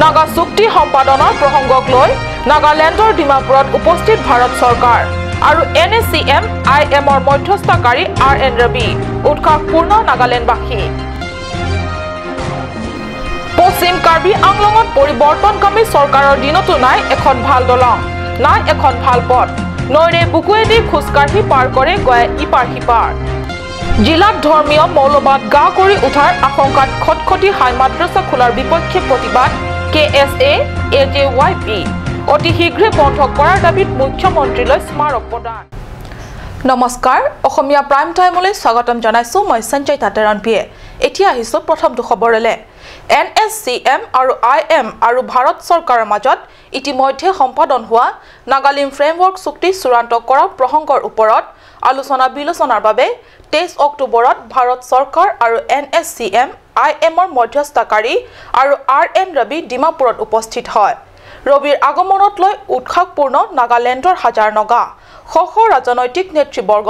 নাগা চুক্তি সম্পাদনৰ প্ৰসংগক লৈ নাগালেণ্ডৰ ডিমাপুৰত উপস্থিত ভাৰত চৰকাৰ আৰু N S C M I এমৰ মধ্যস্থতাকাৰী আৰ এন ৰবি। উৎসাহপূৰ্ণ নাগালেণ্ডবাসী। পশ্চিম কাৰ্বি আংলঙত পৰিৱৰ্তনকামী চৰকাৰৰ দিনতো নাই এখন ভাল দলং, নাই এখন ভাল পথ। নৈৰে বুকুৱেদি খোজকাঢ়ি পাৰ কৰে গয়া ইপাৰ সিপাৰ। জিলাত ধৰ্মীয় মৌলবাদ গা কৰি উঠাৰ আশংকাত খটখটি হাই মাদ্ৰাছা খোলাৰ বিপক্ষে প্ৰতিবাদ K S A, A J Y P. অতি শীঘ্ৰে বন্ধ কৰাৰ দাবীত মুখ্যমন্ত্ৰীলৈ স্মাৰক প্ৰদান। নমস্কাৰ, অসমীয়া প্ৰাইম টাইমলৈ স্বাগতম জনাইছো মই সঞ্জয় তাতেৰণপিয়ে। এতিয়া আহিছো প্ৰথমটো খবৰলৈ। এন এছ চি এম আৰু I am আৰু ভাৰত চৰকাৰৰ মাজত ইতিমধ্যে সম্পাদন হোৱা নাগালিম ফ্ৰেমৱৰ্ক চুক্তি চূড়ান্ত কৰা প্ৰসংগৰ ওপৰত আলোচনা বিলোচনাৰ বাবে 23 অক্টোবৰত ভাৰত চৰকাৰ আৰু N S C M I এমৰ মধ্যস্থতাকাৰী আৰু আৰ এন ৰবি ডিমাপুৰত উপস্থিত হয়। ৰবিৰ আগমনত লৈ উৎসাহপূৰ্ণ নাগালেণ্ডৰ হাজাৰ নগা, শ শ ৰাজনৈতিক নেতৃবৰ্গ,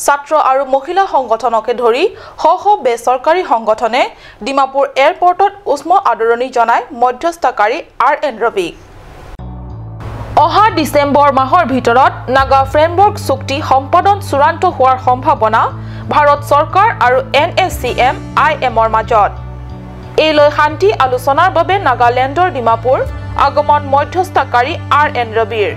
ছাত্ৰ আৰু মহিলা সংগঠনকে ধৰি শ শ বেচৰকাৰী সংগঠনে ডিমাপুৰ এয়াৰপৰ্টত উষ্ম আদৰণি জনায় মধ্যস্থতাকাৰী আৰ এন ৰবিক। অহা ডিচেম্বৰ মাহৰ ভিতৰত নাগা ফ্ৰেমৱৰ্ক চুক্তি সম্পাদন চূড়ান্ত হোৱাৰ সম্ভাৱনা ভাৰত চৰকাৰ আৰু N S C M I এমৰ মাজত। এই লৈ শান্তি আলোচনাৰ বাবে নাগালেণ্ডৰ ডিমাপুৰ আগমন মধ্যস্থতাকাৰী আৰ এন ৰবিৰ।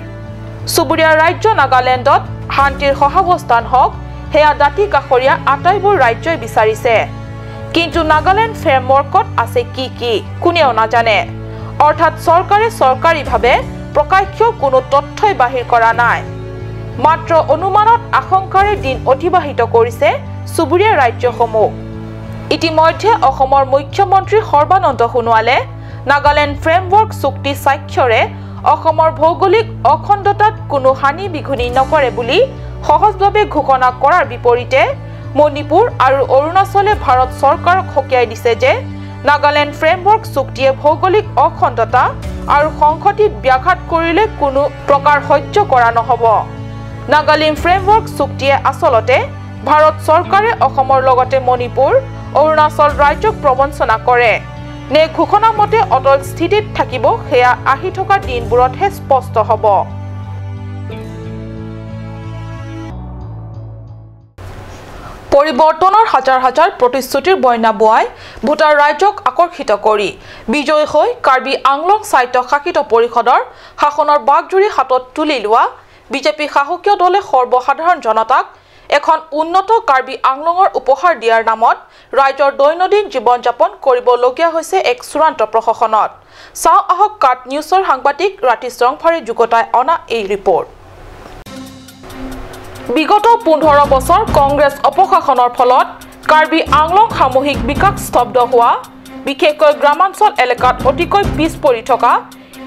চুবুৰীয়া ৰাজ্য নাগালেণ্ডত শান্তিৰ সহাৱস্থান হওক, সেয়া দাঁতি কাষৰীয়া আটাইবোৰ ৰাজ্যই বিচাৰিছে। কিন্তু নাগালেণ্ড ফ্ৰেমৱৰ্কত আছে কি কি কোনেও নাজানে। অৰ্থাৎ চৰকাৰে চৰকাৰীভাৱে প্ৰকাশ্য কোনো তথ্যই বাহিৰ কৰা নাই। মাত্ৰ অনুমানত আশংকাৰে দিন অতিবাহিত কৰিছে চুবুৰীয়া ৰাজ্যসমূহ। ইতিমধ্যে অসমৰ মুখ্যমন্ত্ৰী সৰ্বানন্দ সোণোৱালে নাগালেণ্ড ফ্ৰেমৱৰ্ক চুক্তি স্বাক্ষৰে অসমৰ ভৌগোলিক অখণ্ডতাত কোনো হানি বিঘিনি নকৰে বুলি সহজভাৱে ঘোষণা কৰাৰ বিপৰীতে মণিপুৰ আৰু অৰুণাচলে ভাৰত চৰকাৰক সকীয়াই দিছে যে নাগালেণ্ড ফ্ৰেমৱৰ্ক চুক্তিয়ে ভৌগোলিক অখণ্ডতা আৰু সংহতিত ব্যাঘাত কৰিলে কোনো প্ৰকাৰ সহ্য কৰা নহ'ব। নাগালিম ফ্ৰেমৱৰ্ক চুক্তিয়ে আচলতে ভাৰত চৰকাৰে অসমৰ লগতে মণিপুৰ, অৰুণাচল ৰাজ্যক প্ৰবঞ্চনা কৰে নে ঘোষণা মতে অটল স্থিতিত থাকিব, সেয়া আহি থকা দিনবোৰতহে স্পষ্ট হ'ব। পৰিৱৰ্তনৰ হাজাৰ হাজাৰ প্ৰতিশ্ৰুতিৰ বন্যা বোৱাই ভোটাৰ ৰাইজক আকৰ্ষিত কৰি বিজয়ী হৈ কাৰ্বি আংলং স্বায়ত্তশাসিত পৰিষদৰ শাসনৰ বাগজুৰি হাতত তুলি লোৱা বিজেপি শাসকীয় দলে সৰ্বসাধাৰণ জনতাক এখন উন্নত কাৰ্বি আংলঙৰ উপহাৰ দিয়াৰ নামত ৰাইজৰ দৈনন্দিন জীৱন যাপন কৰিবলগীয়া হৈছে এক চূড়ান্ত প্ৰশাসনত। চাওঁ আহক কাট নিউজৰ সাংবাদিক ৰাতিশ ৰংফাৰে যুগতাই অনা এই ৰিপৰ্ট। বিগত 15 বছৰ কংগ্ৰেছ অপশাসনৰ ফলত কাৰ্বি আংলং সামূহিক বিকাশ স্তব্ধ হোৱা, বিশেষকৈ গ্ৰামাঞ্চল এলেকাত অতিকৈ পিছ পৰি থকা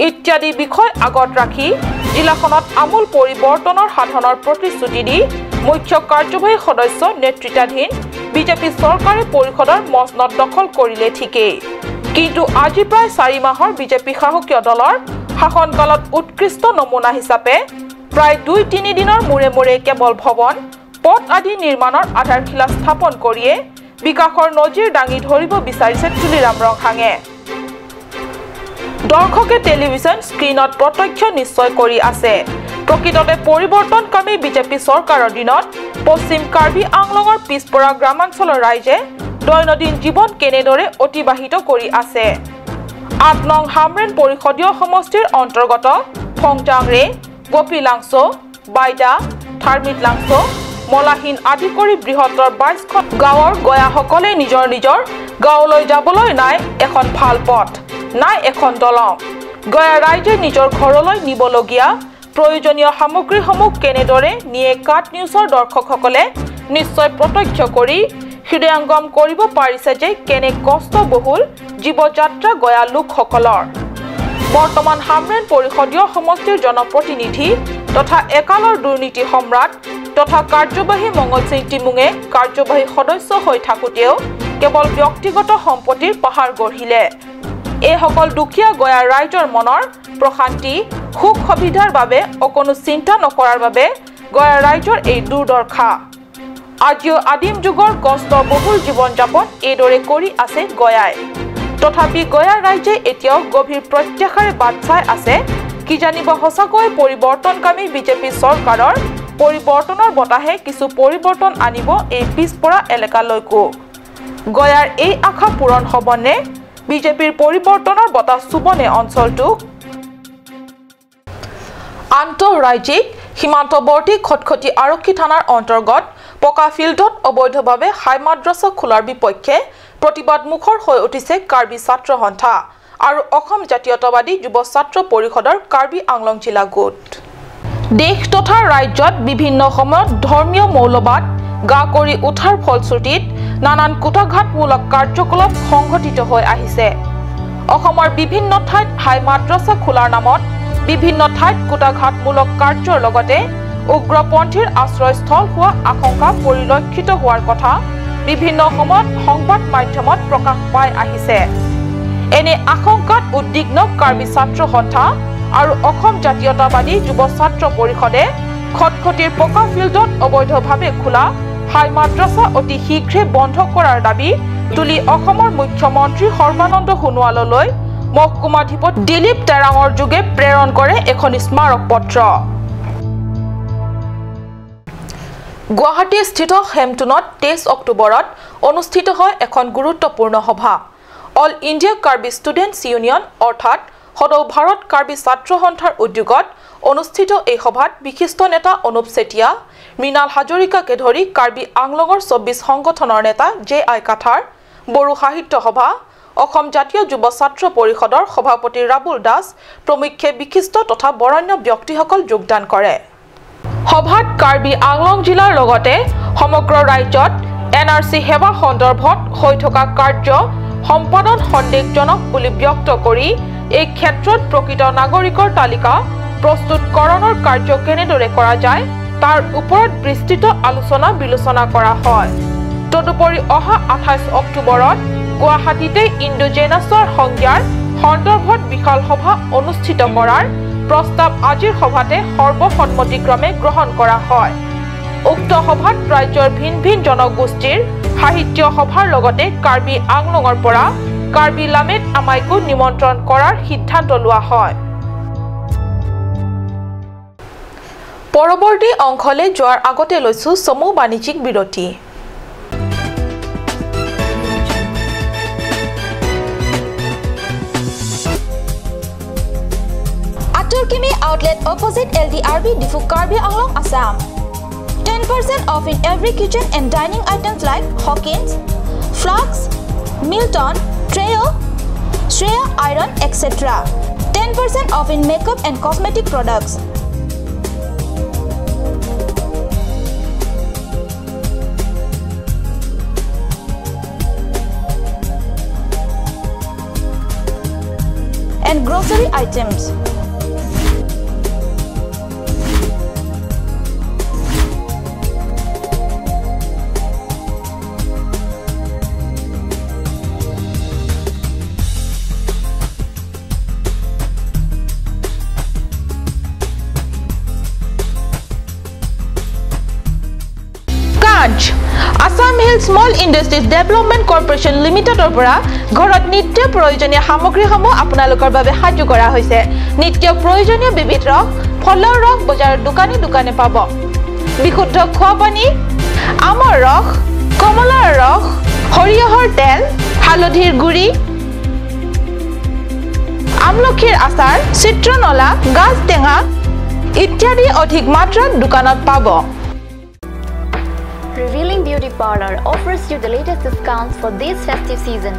ইত্যাদি বিষয় আগত ৰাখি জিলাখনত আমূল পৰিৱৰ্তনৰ সাধনৰ প্ৰতিশ্ৰুতি দি মুখ্য কাৰ্যবাহী সদস্য নেতৃত্বাধীন বিজেপি চৰকাৰে পৰিষদৰ মচনদ দখল কৰিলে ঠিকেই, কিন্তু আজি প্ৰায় 4 মাহৰ বিজেপি শাসকীয় দলৰ শাসনকালত উৎকৃষ্ট নমুনা হিচাপে প্ৰায় 2-3 দিনৰ মূৰে মূৰে কেৱল ভৱন, পথ আদি নিৰ্মাণৰ আধাৰশিলা স্থাপন কৰিয়ে বিকাশৰ নজিৰ দাঙি ধৰিব বিচাৰিছে তুলিৰাম ৰংহাঙে। দৰ্শকে টেলিভিছন স্ক্ৰীণত প্ৰত্যক্ষ নিশ্চয় কৰি আছে। প্ৰকৃততে পৰিৱৰ্তনকামী বিজেপি চৰকাৰৰ দিনত পশ্চিম কাৰ্বি আংলঙৰ পিছপৰা গ্ৰামাঞ্চলৰ ৰাইজে দৈনন্দিন জীৱন কেনেদৰে অতিবাহিত কৰি আছে। 8 নং হামৰেন পৰিষদীয় সমষ্টিৰ অন্তৰ্গত ফংজাংৰে, গোপীলাংছ, বাইদা, থাৰ্মিত লাংছ, মলাহীন আদি কৰি বৃহত্তৰ 22খন গাঁৱৰ গয়াসকলে নিজৰ নিজৰ গাঁৱলৈ যাবলৈ নাই এখন ভাল পথ, নাই এখন দলং। গয়া ৰাইজে নিজৰ ঘৰলৈ নিবলগীয়া প্ৰয়োজনীয় সামগ্ৰীসমূহ কেনেদৰে নিয়ে কাট নিউজৰ দৰ্শকসকলে নিশ্চয় প্ৰত্যক্ষ কৰি হৃদয়ংগম কৰিব পাৰিছে যে কেনে কষ্টবহুল জীৱযাত্ৰা গয়া লোকসকলৰ। বৰ্তমান হামৰেন পৰিষদীয় সমষ্টিৰ জনপ্ৰতিনিধি তথা একালৰ দুৰ্নীতি সম্ৰাট তথা কাৰ্যবাহী মংগল সিং টিমুঙে কাৰ্যবাহী সদস্য হৈ থাকোঁতেও কেৱল ব্যক্তিগত সম্পত্তিৰ পাহাৰ গঢ়িলে। এইসকল দুখীয়া গয়া ৰাইজৰ মনৰ প্ৰশান্তি, সুখ সুবিধাৰ বাবে অকণো চিন্তা নকৰাৰ বাবে গয়া ৰাইজৰ এই দুৰ্দশা। আজিও আদিম যুগৰ কষ্ট বহুল জীৱন যাপন এইদৰে কৰি আছে গয়াই। তথাপি গয়া ৰাইজে এতিয়াও গভীৰ প্ৰত্যাশাৰে বাট চাই আছে। কিজানিব সঁচাকৈ পৰিৱৰ্তনকামী বিজেপি চৰকাৰৰ পৰিৱৰ্তনৰ বতাহে কিছু পৰিৱৰ্তন আনিব এই পিছপৰা এলেকালৈকো। গয়াৰ এই আশা পূৰণ হ'বনে? বিজেপিৰ পৰিৱৰ্তনৰ বতাহ চুবনে অঞ্চলটোক? আন্তঃৰাজ্যিক সীমান্তৱৰ্তী খটখটি আৰক্ষী থানাৰ অন্তৰ্গত পকা ফিল্ডত অবৈধভাৱে হাই মাদ্ৰাছা খোলাৰ বিপক্ষে প্ৰতিবাদমুখৰ হৈ উঠিছে কাৰ্বি ছাত্ৰ সন্থা আৰু অসম জাতীয়তাবাদী যুৱ ছাত্ৰ পৰিষদৰ কাৰ্বি আংলং জিলা গোট। দেশ তথা ৰাজ্যত বিভিন্ন সময়ত ধৰ্মীয় মৌলবাদ গা কৰি উঠাৰ ফলশ্ৰুতিত নানান কুটাঘাতমূলক কাৰ্যকলাপ সংঘটিত হৈ আহিছে। অসমৰ বিভিন্ন ঠাইত হাই মাদ্ৰাছা খোলাৰ নামত বিভিন্ন ঠাইত কুটাঘাতমূলক কাৰ্যৰ লগতে উগ্ৰপন্থীৰ আশ্ৰয়স্থল হোৱা আশংকা পৰিলক্ষিত হোৱাৰ কথা বিভিন্ন সময়ত সংবাদ মাধ্যমত প্ৰকাশ পাই আহিছে। এনে আশংকাত উদ্বিগ্ন কাৰ্বি ছাত্ৰ সন্থা আৰু অসম জাতীয়তাবাদী যুৱ ছাত্ৰ পৰিষদে খটখটিৰ পকা ফিল্ডত অবৈধভাৱে খোলা হাই মাদ্ৰাছা অতি শীঘ্ৰে বন্ধ কৰাৰ দাবী তুলি অসমৰ মুখ্যমন্ত্ৰী সৰ্বানন্দ সোণোৱাললৈ মহকুমাধিপতি দিলীপ তেৰাঙৰ যোগে প্ৰেৰণ কৰে এখন স্মাৰক পত্ৰ। গুৱাহাটীস্থিত হেমটুনত 23 অক্টোবৰত অনুষ্ঠিত হয় এখন গুৰুত্বপূৰ্ণ সভা। All India Karbi students union অৰ্থাৎ সদৌ ভাৰত কাৰ্বি ছাত্ৰ সন্থাৰ উদ্যোগত অনুষ্ঠিত এই সভাত বিশিষ্ট নেতা অনুপ চেতিয়া, মৃণাল হাজৰিকাকে ধৰি কাৰ্বি আংলঙৰ 24 সংগঠনৰ নেতা জে আই কাথাৰ, বড়ো সাহিত্য সভা, অসম জাতীয় যুৱ ছাত্ৰ পৰিষদৰ সভাপতি ৰাবুল দাস প্ৰমুখ্যে বিশিষ্ট তথা বৰেণ্য ব্যক্তিসকল যোগদান কৰে। সভাত কাৰ্বি আংলং জিলাৰ লগতে সমগ্ৰ ৰাজ্যত এন আৰ চি সেৱা সন্দৰ্ভত হৈ থকা কাৰ্য সম্পাদন সন্দেহজনক বুলি ব্যক্ত কৰি এই ক্ষেত্ৰত প্ৰকৃত নাগৰিকৰ তালিকা প্ৰস্তুতকৰণৰ কাৰ্য কেনেদৰে কৰা যায় তাৰ ওপৰত বিস্তৃত আলোচনা বিলোচনা কৰা হয়। তদুপৰি অহা 28 অক্টোবৰত গুৱাহাটীতে ইণ্ডোজেনাছৰ সংজ্ঞাৰ সন্দৰ্ভত বিশাল সভা অনুষ্ঠিত কৰাৰ প্ৰস্তাৱ আজিৰ সভাতে সৰ্বসন্মতিক্ৰমে গ্ৰহণ কৰা হয়। উক্ত সভাত ৰাজ্যৰ ভিন ভিন জনগোষ্ঠীৰ সাহিত্য সভাৰ লগতে কাৰ্বি আংলঙৰ পৰা কাৰ্বি লামেত আমাইকো নিমন্ত্ৰণ কৰাৰ সিদ্ধান্ত লোৱা হয়। পৰৱৰ্তী অংশলৈ যোৱাৰ আগতে লৈছো চমু বাণিজ্যিক বিৰতি। Aturkimi outlet opposite LDRB Diphu Karbi Anglong, Assam. 10% off in every kitchen and dining items like Hawkins, Flux, Milton, Treo, Shreya Iron, etc. 10% off in makeup and cosmetic products. And grocery items. Assam Hill Small Industries Development Corporation লিমিটেডৰ পৰা ঘৰত নিত্য প্ৰয়োজনীয় সামগ্ৰীসমূহ আপোনালোকৰ বাবে সাজু কৰা হৈছে। নিত্য প্ৰয়োজনীয় বিবিধ ৰস, ফলৰ ৰস বজাৰৰ দোকানে দোকানে পাব। বিশুদ্ধ খোৱা পানী, আমৰ ৰস, কমলাৰ ৰস, সৰিয়হৰ তেল, হালধিৰ গুড়ি, আমলখিৰ আচাৰ, চিত্ৰনলা, গাজ টেঙা ইত্যাদি অধিক মাত্ৰাত দোকানত পাব। Revealing Beauty Parlor offers you the latest discounts for this festive season.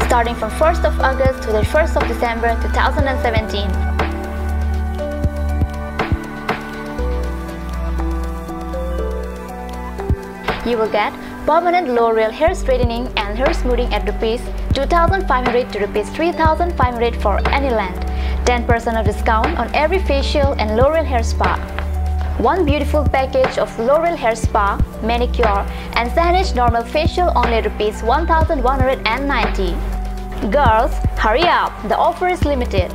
Starting from 1st of August to the 1st of December 2017. You will get permanent L'Oreal hair straightening and hair smoothing at Rs 2,500 to Rs 3,500 for any length. 10% of discount on every facial and L'Oreal hair spa. One beautiful package of L'Oreal hair spa, manicure and Sanish normal facial only Rs 1,190. Girls, hurry up, the offer is limited.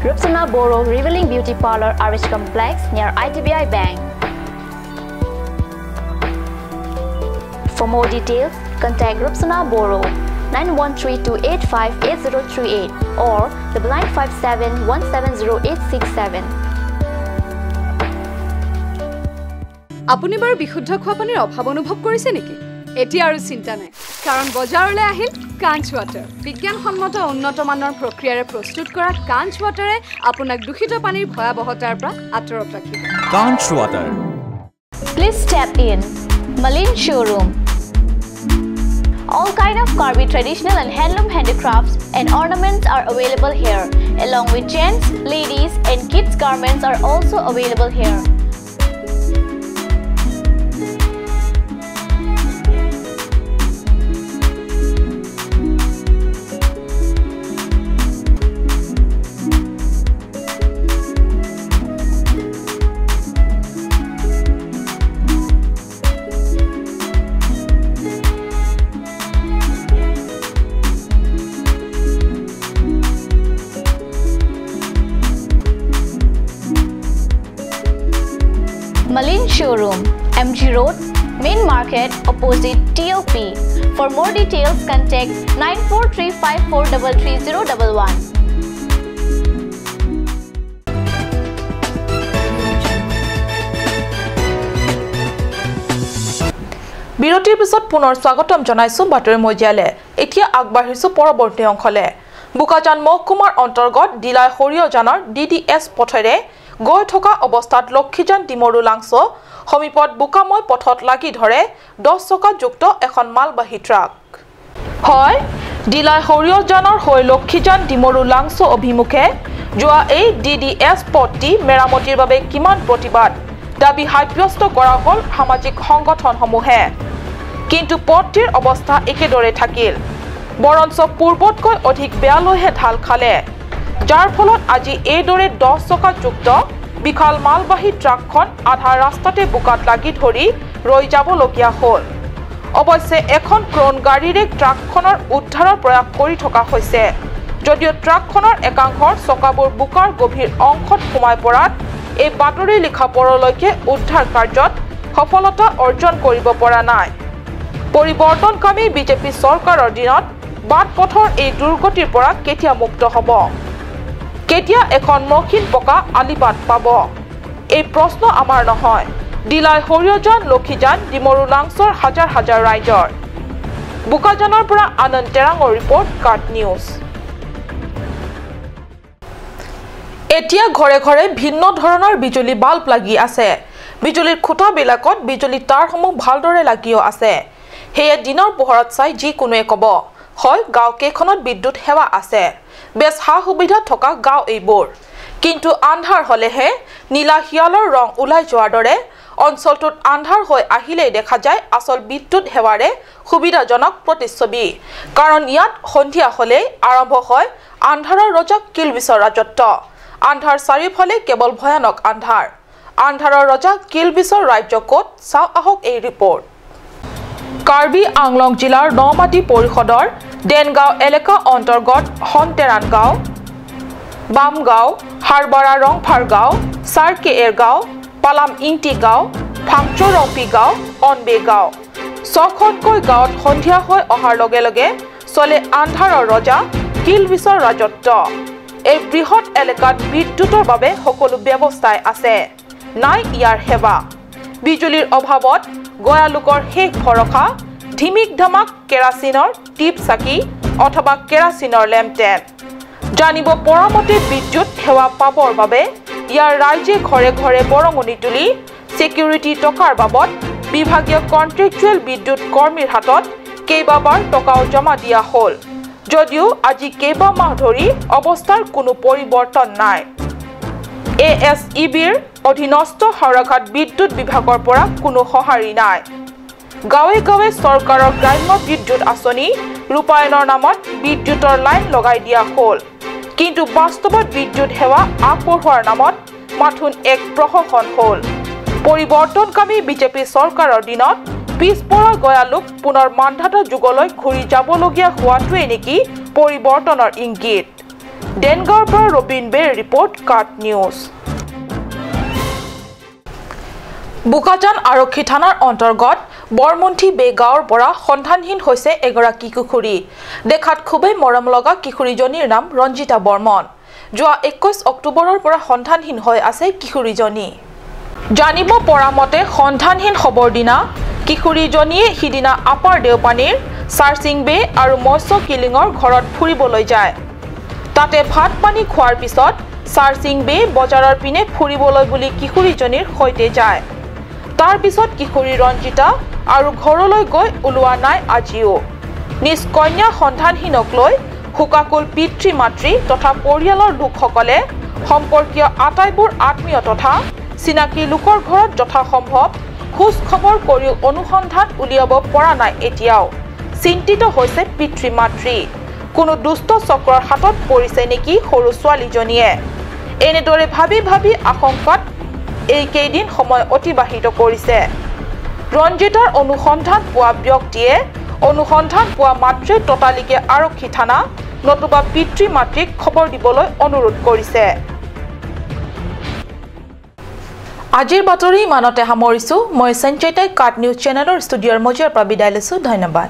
Rupsana Boro, Revealing Beauty Parlor, RH Complex near IDBI Bank. For more details, contact Rupsana Boro 9132858038 or 9957170867. আপুনি বাৰু বিশুদ্ধ খোৱা পানীৰ অভাৱ অনুভৱ কৰিছে নেকি? এতিয়া আৰু চিন্তা নাই, কাৰণ বজাৰলৈ আহিল কাঞ্চ ৱাটাৰ। বিজ্ঞানসন্মত উন্নত মানৰ প্ৰক্ৰিয়াৰে প্ৰস্তুত কৰা কাঞ্চ ৱাটাৰে আপোনাক দূষিত পানীৰ ভয়াৱহতাৰ পৰা আঁতৰত ৰাখিব। Kanch water. Please step in. Malin Showroom. All kind of Karbi traditional and handloom handicrafts and ornaments are available here, along with gents, ladies and kids garments are also available here. Malin Showroom, MG Road, Main Market, opposite TOP. For more details, contact 9435433011. বিৰতিৰ পিছত পুনৰ স্বাগতম জনাইছো বাতৰি মজিয়ালে। এতিয়া আগবাঢ়িছো পৰৱৰ্তী অংশলে। বোকাজান মহকুমাৰ অন্তৰ্গত দিলাই সৰিয়হজানৰ DDS পথেৰে গৈ থকা অৱস্থাত লক্ষীজান ডিমৰু লাংছ সমীপত বোকাময় পথত লাগি ধৰে 10 চকাযুক্ত এখন মালবাহী ট্ৰাক। হয়, দিলাই সৰিয়হজানৰ হৈ লক্ষীজান ডিমৰু লাংছ অভিমুখে যোৱা এই DDS পথটি মেৰামতিৰ বাবে কিমান প্ৰতিবাদ দাবী সাব্যস্ত কৰা হ'ল সামাজিক সংগঠনসমূহে। কিন্তু পথটিৰ অৱস্থা একেদৰে থাকিল, বৰঞ্চ পূৰ্বতকৈ অধিক বেয়ালৈহে ঢাল খালে, যাৰ ফলত আজি এইদৰে 10 চকাযুক্ত বিশাল মালবাহী ট্ৰাকখন আধা ৰাস্তাতে বোকাত লাগি ধৰি ৰৈ যাবলগীয়া হ'ল। অৱশ্যে এখন ক্ৰণ গাড়ীৰে ট্ৰাকখনৰ উদ্ধাৰৰ প্ৰয়াস কৰি থকা হৈছে যদিও ট্ৰাকখনৰ একাংশৰ চকাবোৰ বোকাৰ গভীৰ অংশত সোমাই পৰাত এই বাতৰি লিখা পৰলৈকে উদ্ধাৰ কাৰ্যত সফলতা অৰ্জন কৰিব পৰা নাই। পৰিৱৰ্তনকামী বিজেপি চৰকাৰৰ দিনত বাট পথৰ এই দুৰ্গতিৰ পৰা কেতিয়া মুক্ত হ'ব, কেতিয়া এখন মসৃণ পকা আলিবাট পাব, এই প্ৰশ্ন আমাৰ নহয়, দিলাই সৰিয়হজান লক্ষীজান ডিমৰু লাংছৰ হাজাৰ হাজাৰ ৰাইজৰ। বোকাজানৰ পৰা আনন্দ তেৰাঙৰ ৰিপৰ্ট, কাট নিউজ। এতিয়া ঘৰে ঘৰে ভিন্ন ধৰণৰ বিজুলী বাল্ব লাগি আছে। বিজুলীৰ খুঁটাবিলাকত বিজুলী তাঁৰসমূহ ভালদৰে লাগিও আছে। সেয়ে দিনৰ পোহৰত চাই যিকোনোৱে ক'ব হয় গাঁও কেইখনত বিদ্যুৎ সেৱা আছে, বেছ সা সুবিধা থকা গাঁও এইবোৰ। কিন্তু আন্ধাৰ হ'লেহে নীলা শিয়ালৰ ৰং ওলাই যোৱাৰ দৰে অঞ্চলটোত আন্ধাৰ হৈ আহিলেই দেখা যায় আচল বিদ্যুৎ সেৱাৰে সুবিধাজনক প্ৰতিচ্ছবি। কাৰণ ইয়াত সন্ধিয়া হ'লেই আৰম্ভ হয় আন্ধাৰৰ ৰজা কিলবিছৰ ৰাজত্ব। আন্ধাৰ চাৰিওফালে কেৱল ভয়ানক আন্ধাৰ। আন্ধাৰৰ ৰজা কিলবিছৰ ৰাজ্য ক'ত, চাওঁ আহক এই ৰিপৰ্ট। কাৰ্বি আংলং জিলাৰ নমাটি পৰিষদৰ দেনগাঁও এলেকা অন্তৰ্গত হনটেৰাণ গাঁও, বামগাঁও, হাৰবাৰা ৰংফাৰ গাঁও, চাৰকেএৰ গাঁও, পালাম ইংটি গাঁও, ফাংচৰংপি গাঁও, অনবে গাঁও, ছখনকৈ গাঁৱত সন্ধিয়া হৈ অহাৰ লগে লগে চলে আন্ধাৰৰ ৰজা কিলবিছৰ ৰাজত্ব। এই বৃহৎ এলেকাত বিদ্যুতৰ বাবে সকলো ব্যৱস্থাই আছে, নাই ইয়াৰ সেৱা। বিজুলীৰ অভাৱত গয়া লোকৰ শেষ ভৰসা ধিমিক ধামাক কেৰাচিনৰ টিপ চাকি অথবা কেৰাচিনৰ লেম্পটেন। জানিব পৰা মতে বিদ্যুৎ সেৱা পাবৰ বাবে ইয়াৰ ৰাইজে ঘৰে ঘৰে বৰঙণি তুলি ছিকিউৰিটি টকাৰ বাবদ বিভাগীয় কণ্ট্ৰেকচুৱেল বিদ্যুৎ কৰ্মীৰ হাতত কেইবাবাৰ টকাও জমা দিয়া হ'ল যদিও আজি কেইবামাহ ধৰি অৱস্থাৰ কোনো পৰিৱৰ্তন নাই। ASEBৰ অধীনস্থ হাওৰাঘাট বিদ্যুৎ বিভাগৰ পৰা কোনো সঁহাৰি নাই। গাঁৱে গাঁৱে চৰকাৰৰ গ্ৰাম্য বিদ্যুৎ আঁচনি ৰূপায়ণৰ নামত বিদ্যুতৰ লাইন লগাই দিয়া হ'ল, কিন্তু বাস্তৱত বিদ্যুৎ সেৱা আগবঢ়োৱাৰ নামত মাথোন এক প্ৰহসন হ'ল। পৰিৱৰ্তনকামী বিজেপি চৰকাৰৰ দিনত পিছপৰা গয়া লোক পুনৰ মান্ধাতা যুগলৈ ঘূৰি যাবলগীয়া হোৱাটোৱেই নেকি পৰিৱৰ্তনৰ ইংগিত? ডেনগাঁৱৰ পৰা ৰবীন বেৰ ৰিপৰ্ট, কাট নিউজ। বোকাজান আৰক্ষী থানাৰ অন্তৰ্গত বৰমুন্ঠি বে গাঁৱৰ পৰা সন্ধানহীন হৈছে এগৰাকী কিশোৰী। দেখাত খুবেই মৰম লগা কিশোৰীজনীৰ নাম ৰঞ্জিতা বৰ্মন। যোৱা 21 অক্টোবৰৰ পৰা সন্ধানহীন হৈ আছে কিশোৰীজনী। জানিব পৰা মতে সন্ধানহীন হ'বৰ দিনা কিশোৰীজনীয়ে সিদিনা আপাৰ দেওপানীৰ চাৰচিং বে আৰু মৎস্য কিলিঙৰ ঘৰত ফুৰিবলৈ যায়। তাতে ভাত পানী খোৱাৰ পিছত চাৰচিং বে বজাৰৰ পিনে ফুৰিবলৈ বুলি কিশোৰীজনীৰ সৈতে যায়। তাৰ পিছত কিশোৰী ৰঞ্জিতা আৰু ঘৰলৈ গৈ ওলোৱা নাই আজিও। নিজ কন্যা সন্ধানহীনক লৈ শোকাকুল পিতৃ মাতৃ তথা পৰিয়ালৰ লোকসকলে সম্পৰ্কীয় আটাইবোৰ আত্মীয় তথা চিনাকি লোকৰ ঘৰত যথাসম্ভৱ খোজ খবৰ কৰিও অনুসন্ধান উলিয়াব পৰা নাই। এতিয়াও চিন্তিত হৈছে পিতৃ মাতৃ। কোনো দুষ্ট চক্ৰৰ হাতত পৰিছে নেকি সৰু ছোৱালীজনীয়ে, এনেদৰে ভাবি ভাবি আশংকাত এইকেইদিন সময় অতিবাহিত কৰিছে। ৰঞ্জিতাৰ অনুসন্ধান পোৱা ব্যক্তিয়ে অনুসন্ধান পোৱা মাত্ৰে ততালিকে আৰক্ষী থানা নতুবা পিতৃ মাতৃক খবৰ দিবলৈ অনুৰোধ কৰিছে। আজিৰ বাতৰি ইমানতে সামৰিছোঁ। মই সঞ্চয়তাই কাট নিউজ চেনেলৰ ষ্টুডিঅ'ৰ মজিয়াৰ পৰা বিদায় লৈছোঁ। ধন্যবাদ।